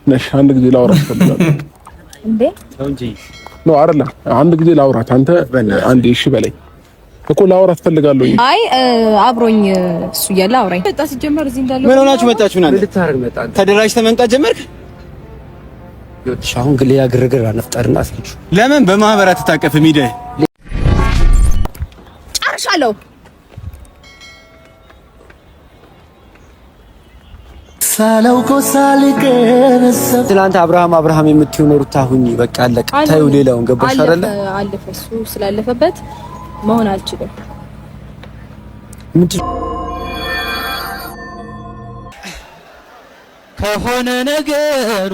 ነሽ። አንድ ጊዜ ላውራት እፈልጋለሁ። እንዴ ነው አይደለም? አንድ ጊዜ ላውራት። አንተ አንዴ እሺ በለኝ እኮ ላውራት እፈልጋለሁ። አይ አብሮኝ እሱ እያለ አውራኝ መጣ። ሲጀመር እዚህ እንዳለ ምን ሆናችሁ መጣችሁ? ና ልታረግ መጣ። ተደራጅተህ መምጣት ጀመርክ። ይኸውልሽ አሁን ግን ሌላ ግርግር አነፍጠርና አስኪቹ ለምን በማህበር አትታቀፍም? ሂደህ ጨርሻለሁ። ትናንት አብርሃም አብርሃም የምትይው ነው ሩታ ሁኚ። በቃ አለቀ። ታዩ ሌላውን ገባሽ አይደለ? አለፈ። እሱ ስላለፈበት መሆን አልችልም። ምንድን ከሆነ ነገሩ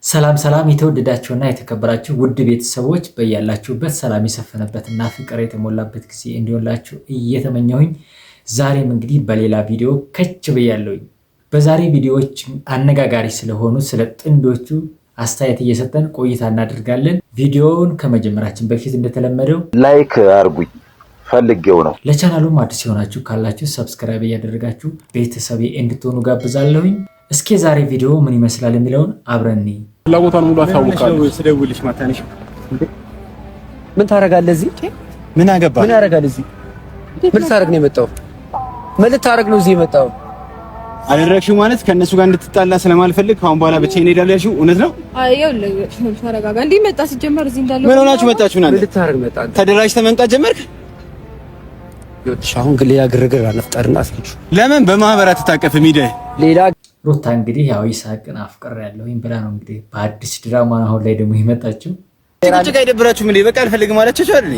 ሰላም ሰላም የተወደዳችሁና የተከበራችሁ ውድ ቤተሰቦች በያላችሁበት ሰላም የሰፈነበትና ፍቅር የተሞላበት ጊዜ እንዲሆንላችሁ እየተመኘሁኝ ዛሬም እንግዲህ በሌላ ቪዲዮ ከች ብያለሁኝ። በዛሬ ቪዲዮዎች አነጋጋሪ ስለሆኑ ስለ ጥንዶቹ አስተያየት እየሰጠን ቆይታ እናደርጋለን። ቪዲዮውን ከመጀመራችን በፊት እንደተለመደው like አርጉኝ ፈልጌው ነው። ለቻናሉም አዲስ የሆናችሁ ካላችሁ subscribe እያደረጋችሁ ቤተሰቤ እንድትሆኑ ጋብዛለሁኝ። እስኪ የዛሬ ቪዲዮ ምን ይመስላል የሚለውን አብረን ፍላጎቷን ሙሉ አሳውቃለሁ። ስደውልሽ ማታ ነሽ። ምን ታረጋለህ እዚህ? ምን አገባ? ምን ያደርጋል እዚህ? ምን ልታረግ ነው የመጣው? ምን ልታረግ ነው እዚህ የመጣው? አደረግሽው ማለት ከእነሱ ጋር እንድትጣላ ስለማልፈልግ ከአሁን በኋላ ብቻዬን እሄዳለሁ ያልሽው እውነት ነው? አይ ይኸውልህ፣ ተረጋጋ። እንዲህ መጣ ሲጀመር እዚህ እንዳለ ምን ሆናችሁ መጣችሁ? ና ምን ልታረግ መጣ? ተደራጅተህ መምጣት ጀመርክ። ይኸውልሽ አሁን ግን ሌላ ግርግር አነፍጠርና አስኪቹ ለምን በማህበር አትታቀፍም? ሂደህ ሌላ ሩታ እንግዲህ ያው ይስሐቅን አፍቅሬያለሁኝ ብላ ነው እንግዲህ በአዲስ ድራማ አሁን ላይ ደግሞ የመጣችው። ጭቅጭቅ አይደብራችሁም እንዴ? በቃ አልፈልግም አለቻችሁ አይደል?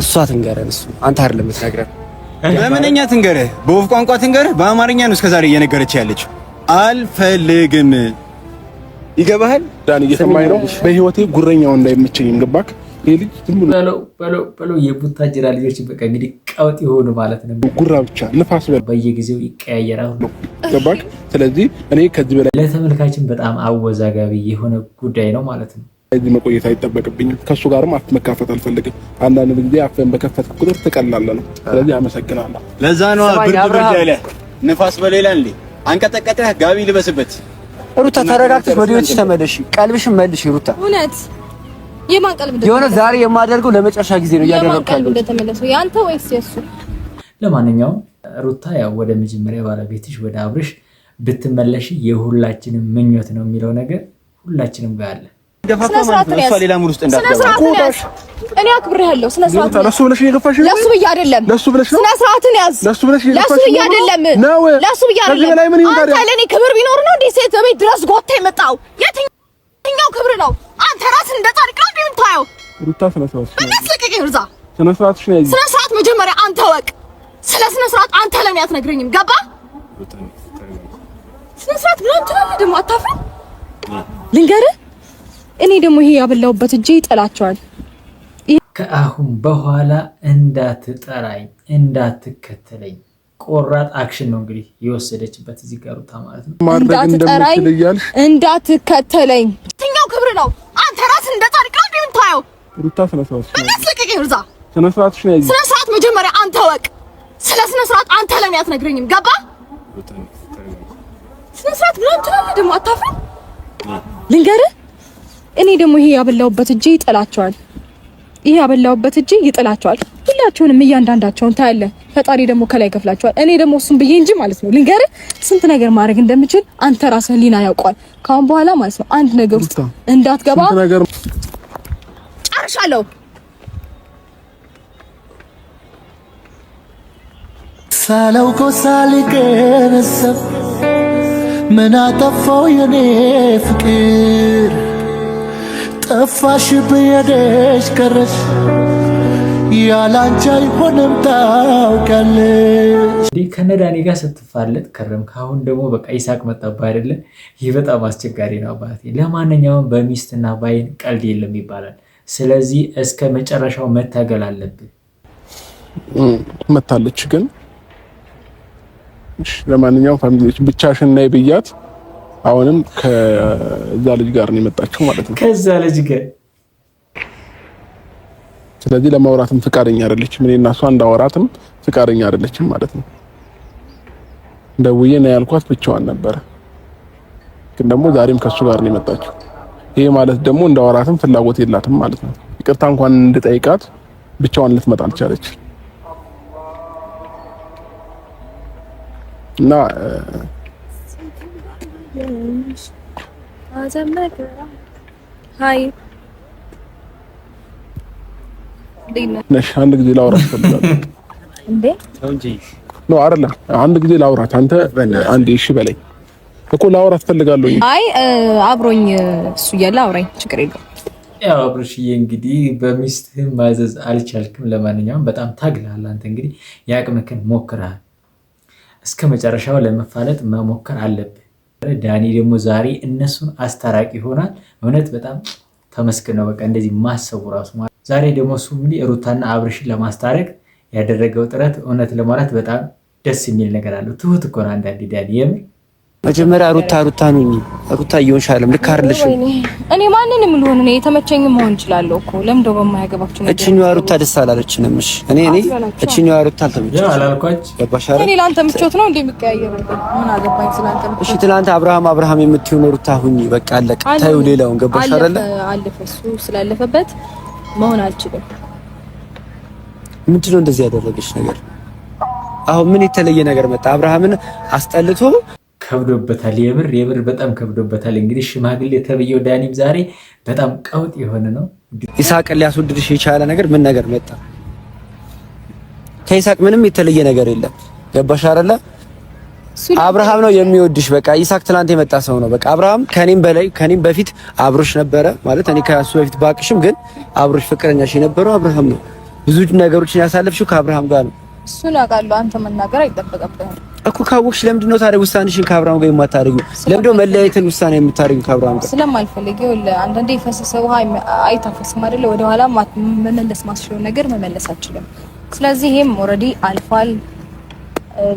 እሷ ትንገረን፣ እሱ አንተ አይደለም የምትነግረን። በምንኛ ትንገርህ? በወፍ ቋንቋ ትንገርህ? በአማርኛ ነው እስከዛሬ እየነገረች ያለችው። አልፈልግም። ይገባሃል? ዳን እየሰማኝ ነው። በህይወቴ ጉረኛው እንዳይመቸኝም ገባክ? ይሄ ልጅ ዝም ብሎ በለው በለው በለው የቡታጅራ ልጆች በቃ እንግዲህ ቀውጥ የሆኑ ማለት ነው። ጉራ ብቻ ንፋስ በለው በየጊዜው ይቀያየራል። ገባክ? ስለዚህ እኔ ከዚህ በላይ ለተመልካችን በጣም አወዛጋቢ የሆነ ጉዳይ ነው ማለት ነው። እዚህ መቆየት አይጠበቅብኝም። ከእሱ ጋርም አፍ መካፈት አልፈልግም። አንዳንድ ጊዜ አፍን በከፈትክ ቁጥር ትቀላለህ ነው። ስለዚህ አመሰግናለሁ። ለዛ ነው ብርድ ብርድ ያለ ንፋስ በሌላ እንዴ አንቀጠቀጠህ። ጋቢ ልበስበት። ሩታ ተረጋግተሽ ወደ ቤትሽ ተመለሽ፣ ቀልብሽን መልሽ ሩታ። እውነት የማን ቀልብ የሆነ ዛሬ የማደርገው ለመጨረሻ ጊዜ ነው የማን እያደረግኩ ቀልብ ያለሁት። እንደተመለሰው ያንተ ወይስ የሱ? ለማንኛውም ሩታ ያው ወደ መጀመሪያ ባለቤትሽ ወደ አብርሽ ብትመለሽ የሁላችንም ምኞት ነው የሚለው ነገር ሁላችንም ጋር አለ። ገፋፋ ስነ ማለት ስርዓትን ነው። እሷ ያዝ። ሌላ mood ውስጥ ስነ እንዳትገባ ስርዓትን ያዝ። እኔ አክብሬሃለሁ። ስነ ስርዓትን ሩታ ለሱ ብለሽ እየገፋሽ ነው። ለሱ ብዬ አይደለም። ለሱ ብለሽ ነው። ስነ ስርዓትን ያዝ። ለሱ ብለሽ ለሱ እየገፋሽ ብዬ ነው አይደለም። ነው። ለሱ ብዬ ከዚህ አይደለም። በላይ ምን ይሁን አንተ ታዲያ? ለእኔ ክብር ቢኖር ነው እንዴ ሴት ቤት ድረስ ጎትተህ የመጣው? የትኛው ክብር ነው? አንተ ራስህ እንደ ጻድቅ ነው እንዴ የምታየው? ሩታ ስነ ስርዓትሽ ነው። በእናትህ ልቀቀኝ። እርዛ ስነ ስርዓትሽ ነው። ስነ ስርዓት መጀመሪያ አንተ ወቅ። ስለ ስነ ስርዓት አንተ ለኔ አትነግረኝም። ገባ? ስነ ስርዓት ምናምን ትላለህ ደግሞ አታፍርም? ልንገርህ፣ እኔ ደግሞ ይሄ ያበላሁበት እጄ ይጠላቸዋል። ከአሁን በኋላ እንዳትጠራኝ እንዳትከተለኝ፣ ቆራጥ action ነው እንግዲህ የወሰደችበት እዚህ ጋር ሩታ ማለት ነው። ማድረግ እንዳትጠራኝ እንደምችል እያልሽ እንዳትከተለኝ። የትኛው ክብር ነው? አንተ ራስህ እንደ ጻድቅ ነው እንዴ የምታየው? ሩታ ስነ ስርዓትሽ ነው። በእናትህ ልቀቀኝ። እርዛ ስነ ስርዓትሽ ነው። ስነ ስርዓት መጀመሪያ አንተ ወቅ። ስለ ስነ ስርዓት አንተ ለኔ አትነግረኝም። ገባ? ስነ ስርዓት ምናምን ትላለህ ደግሞ አታፍርም? ልንገርህ፣ እኔ ደግሞ ይሄ ያበላሁበት እጄ ይጠላቸዋል። ይሄ ያበላሁበት እጄ ይጥላቸዋል። ሁላቸውንም እያንዳንዳቸውን ታያለህ። ፈጣሪ ደግሞ ከላይ ይከፍላቸዋል። እኔ ደግሞ እሱን ብዬ እንጂ ማለት ነው ልንገርህ፣ ስንት ነገር ማድረግ እንደምችል አንተ ራስህ ህሊና ያውቀዋል። ካሁን በኋላ ማለት ነው አንድ ነገር ውስጥ እንዳትገባ ስንት ነገር ጨርሻለሁ። ሳላውቀው ሳልገነዘብ ምን አጠፋው የኔ ፍቅር ጠፋሽ ብየደሽ ቀረሽ ያላንቺ አይሆንም ታውቂያለሽ። እንዲህ ከነዳኒ ጋር ስትፋለጥ ከረም ከአሁን ደግሞ በቃ ይስሐቅ መጣብህ አይደለ? ይህ በጣም አስቸጋሪ ነው አባቴ። ለማንኛውም በሚስትና በአይን ቀልድ የለም ይባላል። ስለዚህ እስከ መጨረሻው መታገል አለብህ። መታለች ግን ለማንኛውም family ዎች ብቻሽን ነይ ብያት አሁንም ከዛ ልጅ ጋር ነው የመጣችው ማለት ነው። ከዛ ልጅ ጋር ስለዚህ ለማውራትም ፍቃደኛ አይደለችም። እኔ እና እሷ እንዳወራትም ፍቃደኛ አይደለችም ማለት ነው። ደውዬ ነው ያልኳት ብቻዋን ነበረ፣ ግን ደግሞ ዛሬም ከሱ ጋር ነው የመጣችው። ይሄ ማለት ደግሞ እንዳወራትም ፍላጎት የላትም ማለት ነው። ይቅርታ እንኳን እንድጠይቃት ብቻዋን ልትመጣ አልቻለች እና Hi ነሽ አንድ ጊዜ ላውራት እፈልጋለሁ። እንዴ No አይደለም፣ አንድ ጊዜ ላውራት። አንተ አንዴ እሺ በለኝ እኮ ላውራት እፈልጋለሁ። አይ አብሮኝ እሱ እያለ አውራኝ፣ ችግር የለውም። ያው አብርሽዬ እንግዲህ በሚስትህ ማዘዝ አልቻልክም። ለማንኛውም በጣም ታግለሃል። አንተ እንግዲህ የአቅምክን ሞክረሃል። እስከ መጨረሻው ለመፋለጥ መሞከር አለብህ። ዳኒ ደግሞ ዛሬ እነሱን አስታራቂ ይሆናል። እውነት በጣም ተመስገን ነው። በቃ እንደዚህ ማሰቡ ራሱ ዛሬ ደግሞ እሱ እንግዲህ ሩታና አብርሽን ለማስታረቅ ያደረገው ጥረት እውነት ለማውራት በጣም ደስ የሚል ነገር አለው። ትሁት እኮ ነው አንዳንዴ ዳኒ የምር መጀመሪያ ሩታ ሩታ ነው ሩታ እየሆንሽ አይደለም። ልክ አይደለሽም። እኔ ማንንም ልሆን እኔ የተመቸኝ መሆን እችላለሁ እኮ ለምዶ በማያገባችሁ ነገር። እችኛዋ ሩታ ደስ አላለችንም። እሺ እኔ እችኛዋ ሩታ አልተመቸኝም። አላልኳች ገባሽ አይደል? እኔ ላንተ ምቾት ነው እንዴ የሚቀያየረው? ምን አገባኝ ስላንተ ምቾት። እሺ ትናንት አብርሃም አብርሃም የምትይው ነው ሩታ ሁኚ፣ በቃ አለቀ። ታዩ ሌላውን ገባሽ አይደል? አለፈ፣ እሱ ስላለፈበት መሆን አልችልም። ምንድነው እንደዚህ ያደረገች ነገር? አሁን ምን የተለየ ነገር መጣ? አብርሃምን አስጠልቶ ከብዶበታል። የምር የምር በጣም ከብዶበታል። እንግዲህ ሽማግሌ ተብዬው ዳኒም ዛሬ በጣም ቀውጥ የሆነ ነው። ይስሐቅን ሊያስወድድሽ የቻለ ነገር ምን ነገር መጣ? ከይስሐቅ ምንም የተለየ ነገር የለም። ገባሽ አይደለ? አብርሃም ነው የሚወድሽ። በቃ ይስሐቅ ትናንት የመጣ ሰው ነው። በቃ አብርሃም ከኔም በላይ ከኔም በፊት አብሮሽ ነበረ ማለት እኔ ከሱ በፊት ባቅሽም፣ ግን አብሮሽ ፍቅረኛሽ የነበረው አብርሃም ነው። ብዙ ነገሮችን ያሳለፍሽው ከአብርሃም ጋር ነው። እሱን አውቃለሁ። አንተ መናገር አይጠበቅብህም እኮ ካወቅሽ ለምንድን ነው ታዲያ ውሳኔሽን ከአብርሃም ጋር የማታደርጊው? ለምንድን ነው መለያየትን ውሳኔ የምታደርጊው ከአብርሃም ጋር? ስለማልፈልግ ይኸውልህ፣ አንዳንዴ የፈሰሰ ውሃ አይታፈስም አይደለ? ወደኋላ መመለስ ማስችለው ነገር መመለስ አልችልም። ስለዚህ ይሄም already አልፏል።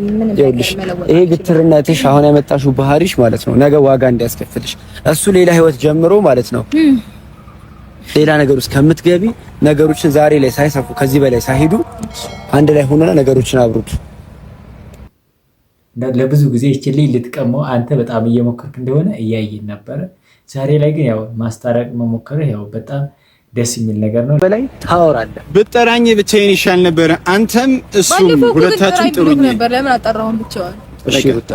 ምንም ነገር መለወጥ ይሄ ግትርነትሽ አሁን ያመጣሽው ባህሪሽ ማለት ነው ነገ ዋጋ እንዲያስከፍልሽ እሱ ሌላ ህይወት ጀምሮ ማለት ነው ሌላ ነገር ውስጥ ከምትገቢ ነገሮችን ዛሬ ላይ ሳይሰፉ ከዚህ በላይ ሳይሄዱ አንድ ላይ ሆነና ነገሮችን አብሩት። ለብዙ ጊዜ ይችል ልትቀመው አንተ በጣም እየሞከርክ እንደሆነ እያየን ነበረ። ዛሬ ላይ ግን ያው ማስታረቅ መሞከርህ ያው በጣም ደስ የሚል ነገር ነው። በላይ ታወራለህ። ብጠራኝ ብቻዬን ይሻል ነበረ። አንተም እሱም ሁለታችሁም ጥሩኝ ነበር። ለምን አጠራሁም ብቻዋን? እሺ ሩታ፣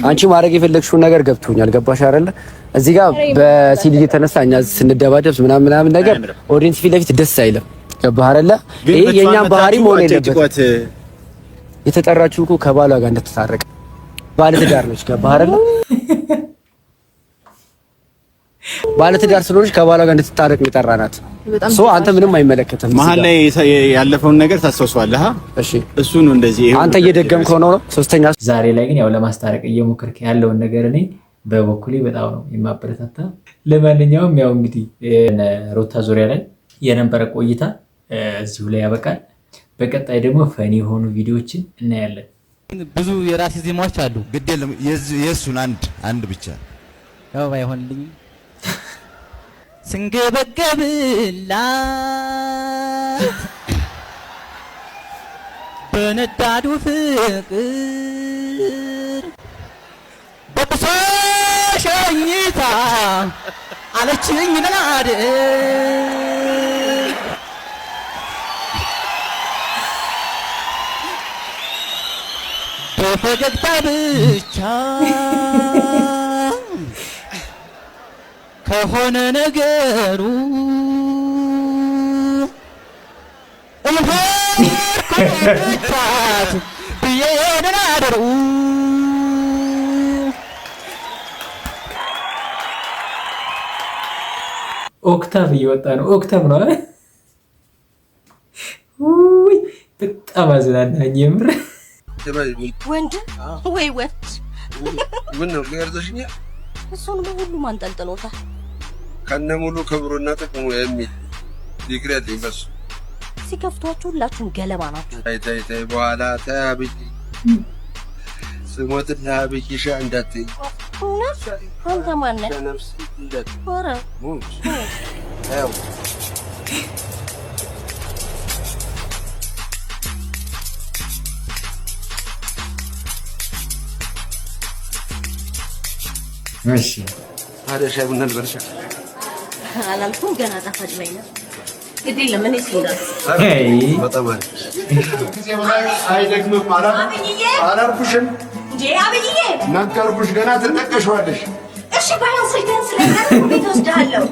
አንቺ ማድረግ የፈለግሽውን ነገር ገብቶኛል። ገባሽ አይደለ? እዚህ ጋር በሲዲ የተነሳ እኛ ስንደባደብ ምናምን ምናምን ነገር audience ፊት ለፊት ደስ አይልም። ገባህ አይደለ? ይሄ የኛም ባህሪ መሆን የለበትም። የተጠራችው እኮ ከባሏ ጋር እንደተታረቀ ባለትዳር ነች። ገባህ አይደለ? ባለትዳር ስለሆነች ከባሏ ጋር እንድትታረቅ ነው የጠራናት። So አንተ ምንም አይመለከትም። መሀል ላይ ያለፈውን ነገር ታስታውሰዋለህ? እሺ፣ እሱ ነው እንደዚህ አንተ እየደገምከው ነው። ሶስተኛ ዛሬ ላይ ግን ያው ለማስታረቅ እየሞከርክ ያለውን ነገር እኔ በበኩሌ በጣም ነው የማበረታታ። ለማንኛውም ያው እንግዲህ ሩታ ዙሪያ ላይ የነበረ ቆይታ እዚሁ ላይ ያበቃል። በቀጣይ ደግሞ funny የሆኑ ቪዲዮዎችን እናያለን። ብዙ የራሴ ዜማዎች አሉ። ግድ የለም የእሱን አንድ ብቻ ያው ባይሆንልኝም ስንገበገብላት በነዳዱ ፍቅር በቁሶ ሸኝታ አለችኝ ናድ በፈገግታ ብቻ ከሆነ ነገሩ እንኳን ብዬ ደናደሩ Octave እየወጣ ነው። Octave ነው። ውይ በጣም አዝናናኝ የምር። ወንድ ወይ ወንድ ምን ነው ገርዘሽኛ? እሱን በሁሉም አንጠልጥሎታል። ከነሙሉ ክብሩና ጥቅሙ የሚል ዲግሪ አለኝ በሱ። ሲከፍቷችሁ ሁላችሁም ገለባ ናችሁ። ተይ ተይ ተይ፣ በኋላ ተይ አብይ፣ ስሞትልህ አብይሻ እንዳትይ። እውነት አንተ ማነህ? ከነፍስ እንዳትይ። ኧረ። ሙች ያው። እሺ። ታዲያ ሻይ ቡና ልበልሻ? አላልኩም፣ ገና ጣፋጭ ላይ ነው። ግድ የለም፣ እኔ ስንዳስ በጣም አሪፍ። ጊዜ በላይ አይደግምም። አብይዬ! አላልኩሽም? እንዴ አብይዬ! ነገርኩሽ። ገና ትጠቀሸዋለሽ። እሺ፣ ባይሆን ስልክህን ስለቀር ቤት ወስድሃለሁ።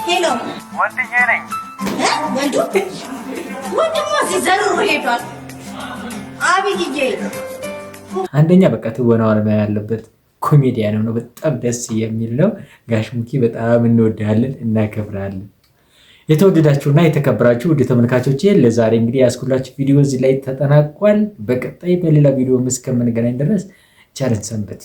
Hello። ወንድዬ ነኝ። እ? ወንዱ ወንድሙ እዚህ ዘርሮ ሄዷል። አብይዬ! አንደኛ በቃ ትወናዋን ያለበት ኮሜዲያን ነው። በጣም ደስ የሚል ነው። ጋሽ ሙኪ በጣም እንወዳለን፣ እናከብራለን። የተወደዳችሁና የተከበራችሁ ውድ ተመልካቾቼ፣ ለዛሬ እንግዲህ ያስኩላችሁ ቪዲዮ እዚህ ላይ ተጠናቋል። በቀጣይ በሌላ ቪዲዮ እስከምንገናኝ ድረስ ቸር እንሰንብት።